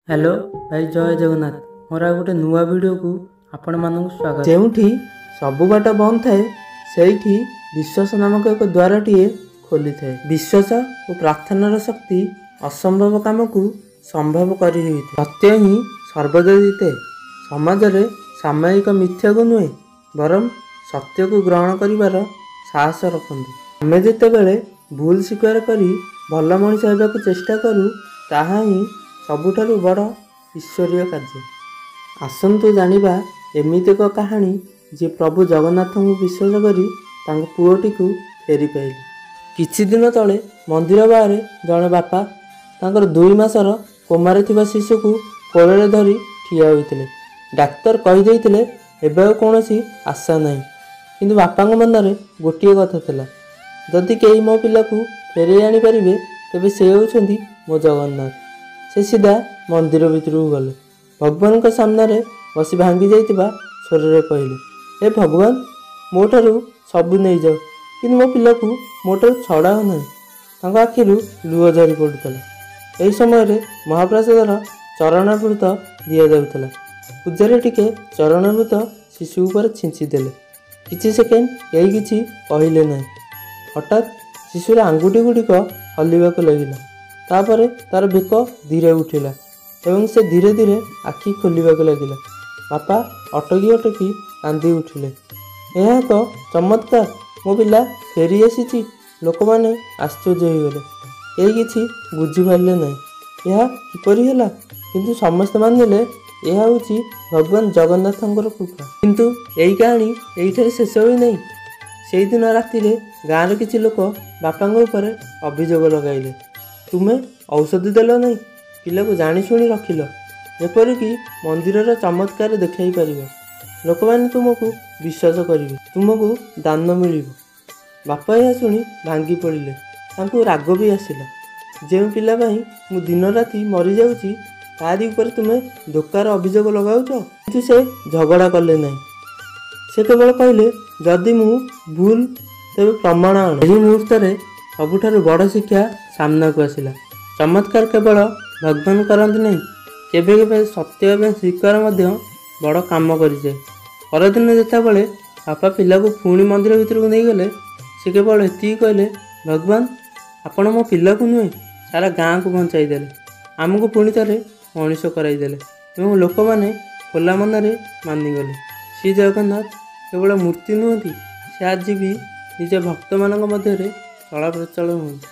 Hello ଭାଇ, ଜୟ ଜଗନ୍ନାଥ। ମୋର ଆଉ ଗୋଟେ ନୂଆ ଭିଡ଼ିଓକୁ ଆପଣମାନଙ୍କୁ ସ୍ୱାଗତ। ଯେଉଁଠି ସବୁ ବାଟ ବନ୍ଦ ଥାଏ, ସେଇଠି ବିଶ୍ୱାସ ନାମକ ଏକ ଦ୍ୱାରଟିଏ ଖୋଲିଥାଏ। ବିଶ୍ୱାସ ଓ ପ୍ରାର୍ଥନାର ଶକ୍ତି ଅସମ୍ଭବ କାମକୁ ସମ୍ଭବ କରି ହୋଇଥାଏ। ସତ୍ୟ ହିଁ ସର୍ବଦା ଜିତେ। ସମାଜରେ ସାମାୟିକ ମିଥ୍ୟାକୁ ନୁହେଁ, ବରଂ ସତ୍ୟକୁ ଗ୍ରହଣ କରିବାର ସାହସ ରଖନ୍ତୁ। ଆମେ ଯେତେବେଳେ ଭୁଲ ସ୍ୱୀକାର କରି ଭଲ ମଣିଷ ହେବାକୁ ଚେଷ୍ଟା କରୁ, ତାହା ହିଁ ସବୁଠାରୁ ବଡ଼ ଈଶ୍ୱରୀୟ କାର୍ଯ୍ୟ। ଆସନ୍ତୁ ଜାଣିବା ଏମିତି ଏକ କାହାଣୀ, ଯିଏ ପ୍ରଭୁ ଜଗନ୍ନାଥଙ୍କୁ ବିଶ୍ୱାସ କରି ତାଙ୍କ ପୁଅଟିକୁ ଫେରି ପାଇଲେ। କିଛି ଦିନ ତଳେ ମନ୍ଦିର ବାହାରେ ଜଣେ ବାପା ତାଙ୍କର 2 ମାସର କୋମାରେ ଥିବା ଶିଶୁକୁ କୋଳରେ ଧରି ଠିଆ ହୋଇଥିଲେ। ଡାକ୍ତର କହିଦେଇଥିଲେ, ଏବେ ଆଉ କୌଣସି ଆଶା ନାହିଁ। କିନ୍ତୁ ବାପାଙ୍କ ମନରେ ଗୋଟିଏ କଥା ଥିଲା, ଯଦି କେହି ମୋ ପିଲାକୁ ଫେରାଇ ଆଣିପାରିବେ, ତେବେ ସେ ହେଉଛନ୍ତି ମୋ ଜଗନ୍ନାଥ। ସେ ସିଧା ମନ୍ଦିର ଭିତରକୁ ଗଲେ। ଭଗବାନଙ୍କ ସାମ୍ନାରେ ବସି ଭାଙ୍ଗି ଯାଇଥିବା ସ୍ୱରରେ କହିଲେ, ହେ ଭଗବାନ, ମୋଠାରୁ ସବୁ ନେଇଯାଅ, କିନ୍ତୁ ମୋ ପିଲାକୁ ମୋଠାରୁ ଛଡ଼ାଅ ନାହିଁ। ତାଙ୍କ ଆଖିରୁ ଲୁହ ଝରି ପଡ଼ୁଥିଲା। ଏହି ସମୟରେ ମହାପ୍ରସାଦର ଚରଣାମୃତ ଦିଆଯାଉଥିଲା। ପୂଜାରୀ ଟିକେ ଚରଣାମୃତ ଶିଶୁ ଉପରେ ଛିଞ୍ଚି ଦେଲେ। କିଛି ସେକେଣ୍ଡ କେହି କିଛି କହିଲେ ନାହିଁ। ହଠାତ୍ ଶିଶୁର ଆଙ୍ଗୁଠି ଗୁଡ଼ିକ ହଲିବାକୁ ଲାଗିଲା। ତାପରେ ତାର ବେକ ଧୀରେ ଉଠିଲା ଏବଂ ସେ ଧୀରେ ଧୀରେ ଆଖି ଖୋଲିବାକୁ ଲାଗିଲା। ବାପା ଅଟକି ଅଟକି କାନ୍ଦି ଉଠିଲେ, ଏହା ଏକ ଚମତ୍କାର, ମୋ ପିଲା ଫେରି ଆସିଛି। ଲୋକମାନେ ଆଶ୍ଚର୍ଯ୍ୟ ହୋଇଗଲେ। କେହି କିଛି ବୁଝିପାରିଲେ ନାହିଁ ଏହା କିପରି ହେଲା, କିନ୍ତୁ ସମସ୍ତେ ମାନିଲେ ଏହା ହେଉଛି ଭଗବାନ ଜଗନ୍ନାଥଙ୍କର କୃପା। କିନ୍ତୁ ଏହି କାହାଣୀ ଏଇଠାରେ ଶେଷ ହୋଇନାହିଁ। ସେଇଦିନ ରାତିରେ ଗାଁର କିଛି ଲୋକ ବାପାଙ୍କ ଉପରେ ଅଭିଯୋଗ ଲଗାଇଲେ, ତୁମେ ଔଷଧ ଦେଲ ନାହିଁ, ପିଲାକୁ ଜାଣିଶୁଣି ରଖିଲ, ଯେପରିକି ମନ୍ଦିରର ଚମତ୍କାର ଦେଖାଇ ପାରିବ, ଲୋକମାନେ ତୁମକୁ ବିଶ୍ୱାସ କରିବେ, ତୁମକୁ ଦାନ ମିଳିବ। ବାପା ଏହା ଶୁଣି ଭାଙ୍ଗି ପଡ଼ିଲେ। ତାଙ୍କୁ ରାଗ ବି ଆସିଲା। ଯେଉଁ ପିଲା ପାଇଁ ମୁଁ ଦିନ ରାତି ମରିଯାଉଛି, ତାରି ଉପରେ ତୁମେ ଧୋକାର ଅଭିଯୋଗ ଲଗାଉଛ? କିନ୍ତୁ ସେ ଝଗଡ଼ା କଲେ ନାହିଁ। ସେ କେବଳ କହିଲେ, ଯଦି ମୁଁ ଭୁଲ, ତେବେ ପ୍ରମାଣ ଆଣ। ଏହି ମୁହୂର୍ତ୍ତରେ ସବୁଠାରୁ ବଡ଼ ଶିକ୍ଷା ସାମ୍ନାକୁ ଆସିଲା। ଚମତ୍କାର କେବଳ ଭଗବାନ କରନ୍ତି ନାହିଁ, କେବେ କେବେ ସତ୍ୟ ଏବଂ ସ୍ୱୀକାର ମଧ୍ୟ ବଡ଼ କାମ କରିଯାଏ। ପରଦିନ ଯେତେବେଳେ ବାପା ପିଲାକୁ ପୁଣି ମନ୍ଦିର ଭିତରକୁ ନେଇଗଲେ, ସେ କେବଳ ଏତିକି କହିଲେ, ଭଗବାନ, ଆପଣ ମୋ ପିଲାକୁ ନୁହେଁ, ସାରା ଗାଁକୁ ବଞ୍ଚାଇ ଦେଲେ, ଆମକୁ ପୁଣି ଥରେ ମଣିଷ କରାଇଦେଲେ। ଏବଂ ଲୋକମାନେ ଖୋଲା ମନରେ ମାନିଗଲେ, ଶ୍ରୀ ଜଗନ୍ନାଥ କେବଳ ମୂର୍ତ୍ତି ନୁହନ୍ତି, ସେ ଆଜି ବି ନିଜ ଭକ୍ତମାନଙ୍କ ମଧ୍ୟରେ ଚଳପ୍ରଚଳ ହୁଅନ୍ତି।